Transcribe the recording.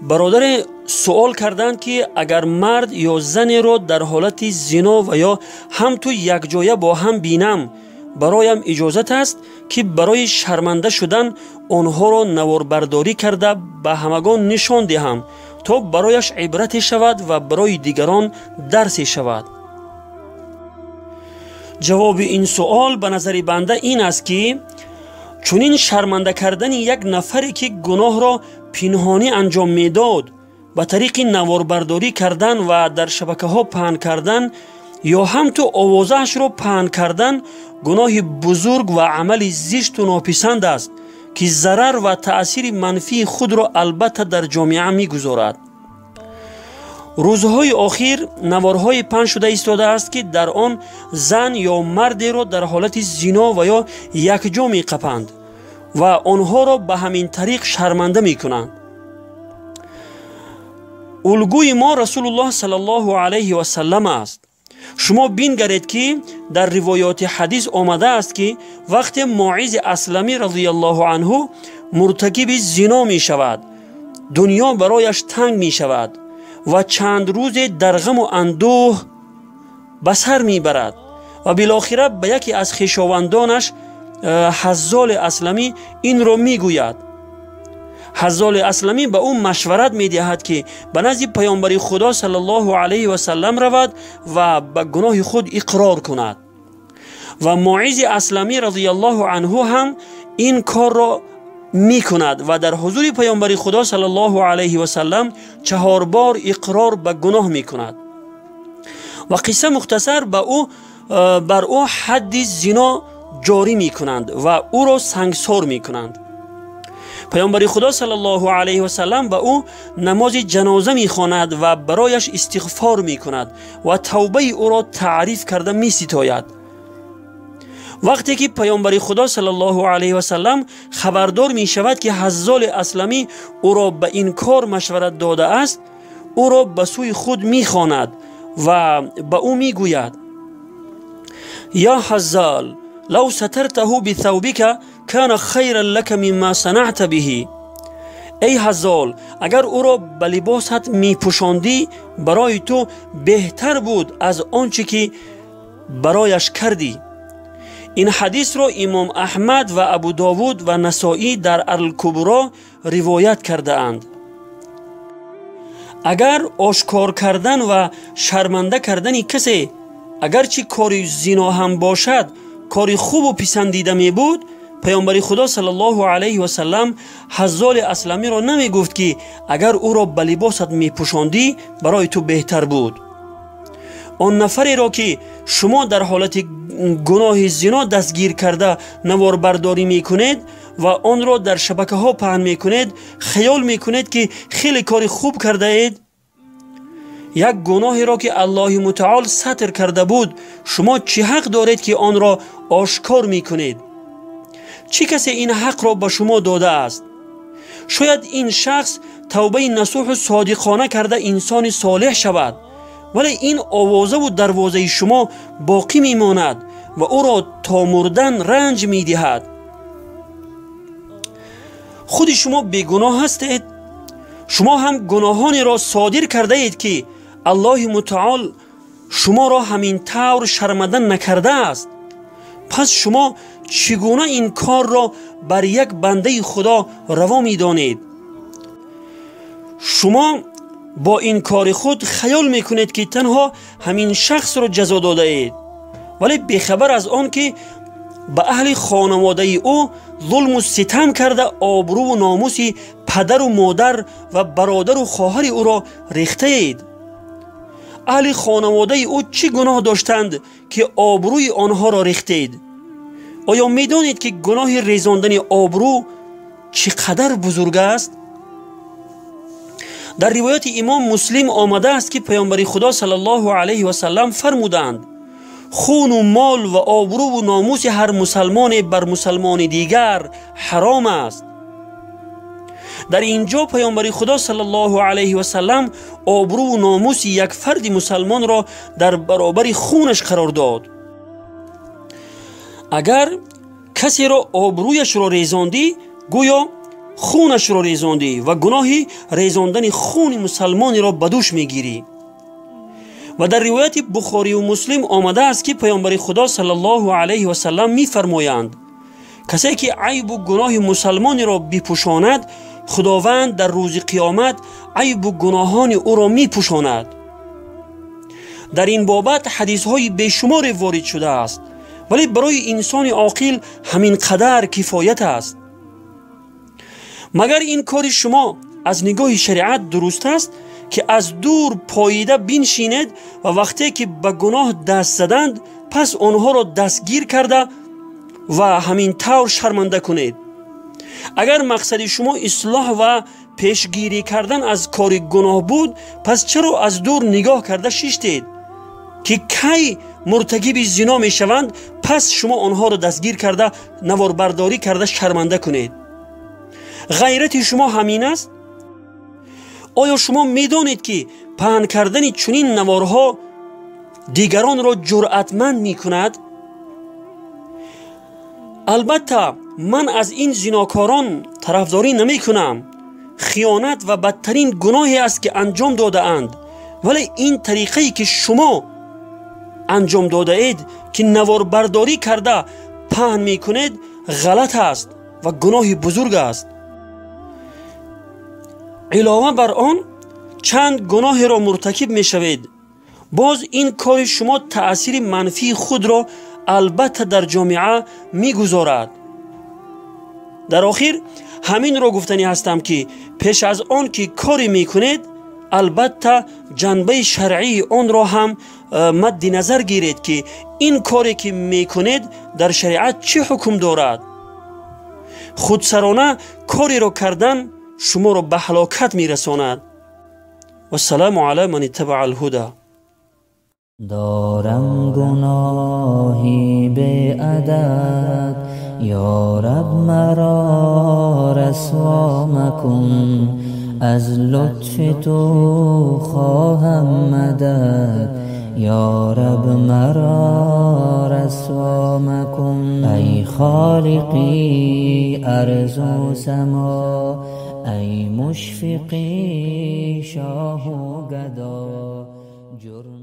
Бародаре суол карданд, ки агар мард ё занеро дар ҳолати зино ва ё ҳамту якҷоя бо ҳам бинам, бароям иҷозат аст, ки барои шарманда шудан онҳоро наворбардорӣ карда ба ҳамагон нишон диҳам, то барояш ибрате шавад ва барои дигарон дарсе шавад. Ҷавоби ин суол ба назари банда ин аст, ки чунин шарманда кардани як нафаре, ки гуноҳро пинҳонӣ анҷом медод, ба тариқи наворбардорӣ кардан ва дар шабакаҳо паҳн кардан ё ҳамту овозаашро паҳн кардан гуноҳи бузург ва амали зишту нописанд аст, ки зарар ва таъсири манфии худро албатта дар ҷомеа мегузорад. Рӯзҳои охир наворҳои паҳн шуда истодааст, ки дар он зан ё мардеро дар ҳолати зино ва ё якҷо меқапанд ва онҳоро ба ҳамин тариқ шарманда мекунанд. Улгӯи мо Расулуллоҳ саллаллоҳу алайҳи васаллам аст. Шумо бингаред, ки дар ривоёти ҳадис омадааст, ки вақте Моизи Асламӣ разияллоҳу анҳу муртакиби зино мешавад, дунё барояш танг мешавад ва чанд рӯзе дар ғаму андӯҳ ба сар мебарад ва билохира ба яке аз хешовандонаш Ҳаззоли Асламӣ инро мегӯяд. Ҳаззоли Асламӣ ба ӯ машварат медиҳад, ки ба назди паёмбари Худо саллаллоҳу алайҳи васаллам равад ва ба гуноҳи худ иқрор кунад. Ва Моизи Асламӣ разияллоҳу анҳу ҳам ин корро мекунад ва дар ҳузури паёмбари Худо саллаллоҳу алайҳи васаллам 4 бор иқрор ба гуноҳ мекунад. Ва қисса мухтасар бар ӯ ҳадди зино ҷорӣ мекунанд ва ӯро сангсор мекунанд. Паёмбари Худо саллаллоҳу алайҳи васаллам ба ӯ намози ҷаноза мехонад ва барояш истиғфор мекунад ва тавбаи ӯро таъриф карда меситояд. Вақте ки паёмбари Худо саллаллоҳу алайҳи васаллам хабардор мешавад, ки Ҳаззоли Асламӣ ӯро ба ин кор машварат додааст, ӯро ба сӯи худ мехонад ва ба ӯ мегӯяд: «Я Ҳаззол, лав сатартаҳу бithawбика кана хайран лака мимма санаъта биҳи». Эй Ҳаззол, агар ӯро ба либосат мепӯшондӣ, барои ту беҳтар буд аз он чӣ ки барояш кардӣ. Ин ҳадисро имом Аҳмад ва Абу Довуд ва Насоӣ дар Алкубро ривоят кардаанд. Агар ошкор кардан ва шарманда кардани касе, агарчи кори зино ҳам бошад, кори хубу писандида мебуд, паёмбари Худо саллаллоҳу алайҳи васаллам Ҳаззоли Асламиро намегуфт, ки агар ӯро ба либосат мепӯшондӣ, барои ту беҳтар буд. Он нафареро, ки шумо дар ҳолати гуноҳи зино дастгир карда наворбардорӣ мекунед ва онро дар шабакаҳо паҳн мекунед, хаёл мекунед, ки хеле кори хуб кардаед. Як гуноҳеро, ки Аллоҳи мутаол сатр карда буд, шумо чӣ ҳақ доред, ки онро ошкор мекунед? Чӣ касе ин ҳақро ба шумо додааст? Шояд ин шахс тавбаи насӯҳу содиқона карда инсони солеҳ шавад, вале ин овозаву дарвозаи шумо боқӣ мемонад ва ӯро то мурдан ранҷ медиҳад. Худи шумо бегуноҳ ҳастед. Шумо ҳам гуноҳонеро содир кардаед, ки Аллоҳи мутаол шуморо ҳамин тавр шарманда накардааст. Пас шумо чӣ гуна ин корро бар як бандаи Худо раво медонед? Шумо бо ин кори худ хаёл мекунед, ки танҳо ҳамин шахсро ҷазо додаед, вале бехабар аз он ки ба аҳли хонаводаи ӯ зулму ситам карда обрӯву номуси падару модар ва бародару хоҳари ӯро рехтаед. Аҳли хонаводаи ӯ чӣ гуноҳ доштанд, ки обрӯи онҳоро рехтед? Оё медонед, ки гуноҳи резондани обрӯ чӣ қадар бузург аст? Дар ривояти имом Муслим омадааст, ки паёмбари Худо саллаллоҳу алайҳи васаллам фармуданд: хуну мол ва обрӯву номуси ҳар мусалмоне бар мусалмони дигар ҳаром аст. Дар ин ҷо паёмбари Худо саллаллоҳу алайҳи васаллам обрӯву номуси як фарди мусалмонро дар баробари хунаш қарор дод. Агар касеро обрӯяшро резондӣ, гӯё хунашро резондӣ ва гуноҳи резондани хуни мусалмонеро ба дӯш мегирӣ. Ва дар ривояти Бухорию Муслим омадааст, ки Паёмбари Худо саллаллоҳу алайҳи васаллам мефармоянд: касе ки айбу гуноҳи мусалмонеро бипӯшонад, Худованд дар рӯзи қиёмат айбу гуноҳони ӯро мепӯшонад. Дар ин бобат ҳадисҳои бешуморе ворид шудааст, вале барои инсони оқил ҳамин қадар кифоят аст. Магар ин кори шумо аз нигоҳи шариат дуруст аст, ки аз дур поида биншинед ва вақте ки ба гуноҳ даст заданд, пас онҳоро дастгир карда ва ҳамин тавр шарманда кунед? Агар мақсади шумо ислоҳ ва пешгирӣ кардан аз кори гуноҳ буд, пас чаро аз дур нигоҳ карда шиштед, ки кай муртакиби зино мешаванд, пас шумо онҳоро дастгир карда, наворбардорӣ карда шарманда кунед? Ғайрати шумо ҳамин аст? Оё шумо медонед, ки паҳн кардани чунин наворҳо дигаронро ҷуръатманд мекунад? Албатта, ман аз ин зинокорон тарафдорӣ намекунам. Хиёнат ва бадтарин гуноҳе аст, ки анҷом додаанд, вале ин тариқае ки шумо анҷом додаед, ки наворбардорӣ карда паҳн мекунед, ғалат аст ва гуноҳи бузург аст. Илова бар он, чанд гуноҳеро муртакиб мешавед. Боз ин кори шумо таъсири манфии худро албатта дар ҷомеа мегузорад. Дар охир ҳаминро гуфтанӣ ҳастам, ки пеш аз он ки коре мекунед, албатта ҷанбаи шаръии онро ҳам мадди назар гиред, ки ин коре ки мекунед дар шариат чӣ ҳукм дорад. Худсарона кореро кардан шуморо ба ҳалокат мерасонад. Вассалому ала ман иттабаа алҳуда. Дорам гуноҳи беадаб, ё Раб, маро расво макун. Аз лутфи ту хоҳам мадад, ё Раб, маро расво макун. Ай Холиқи арзу само, ай мушфиқи шоҳу гадо, ҷурм